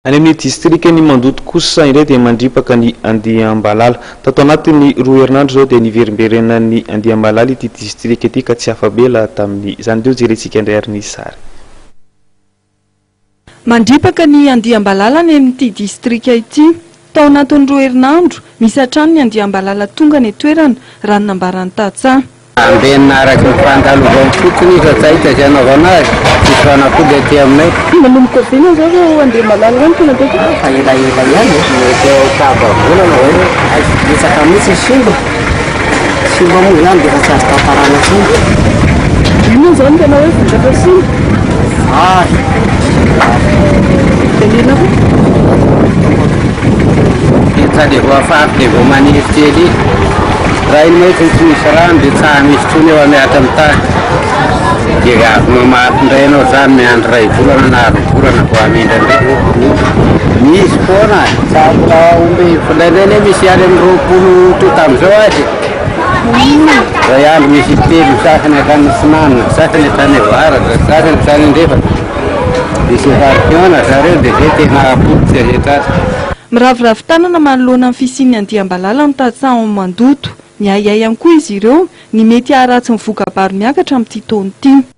Any amin'ny distrikan'i Mandoto kosa indray dia mandripaka ny andiam-balala. Tato anatin'ny roa herinandro izao dia niverimberenan'ny andiam-balala ity distrika ity ka tsy afa-bela tamin'izany. Andeha hojerentsika indray ary ny sary. Mandripaka ny andiam-balala any amin'ity distrika ity. Tao anatin'ny roa herinandro, misy hatrany ny andiam-balala tonga any an-toerana, raha ny nambaran'ny tantsaha. Ambenina araka ny fandalovany fotsiny izy fa tsy hahita izay anaovana azy, tsisy fanafody aty aminay. Manomboka oviana izao ireo andiam-balala ireo no tena betsaka? Efa elaela ihany e, mety eo tapa-bolana izay. Hay, betsaka mihitsy ny simba, simba moa izany dia efa tsy azo tantarana intsony. Inona izao no tena hoe vokatra simba? Vary, vary. Dia mena koa? Efa dia voafafy dia vao maniry kely iny. Raha iny mantsy tsy misy rano dia tsaha misy intsony eo miaraka amin'ny tany. Dia avy mamafy indray ianao izany miandry iray volana na roa volana vao hamindra indray. Misy foana, tsaha mbola omby indraindray anie misy any amin'ny 20 tonta amin'izao aza e. Iray andro misy telo, ny sasany hatrany atsinanana, ny sasany hatrany avaratra, ny sasany hatrany andrefana. Misy efa zareo dia izay tena potika izay tratra. Miraviravy tanana manoloana ny fisian'ny andiam-balala ny tantsaha ao Mandoto. Miahiahy ihany koa izy ireo ny mety haharatsy ny voka-bary miakatra amin'ity taona ity.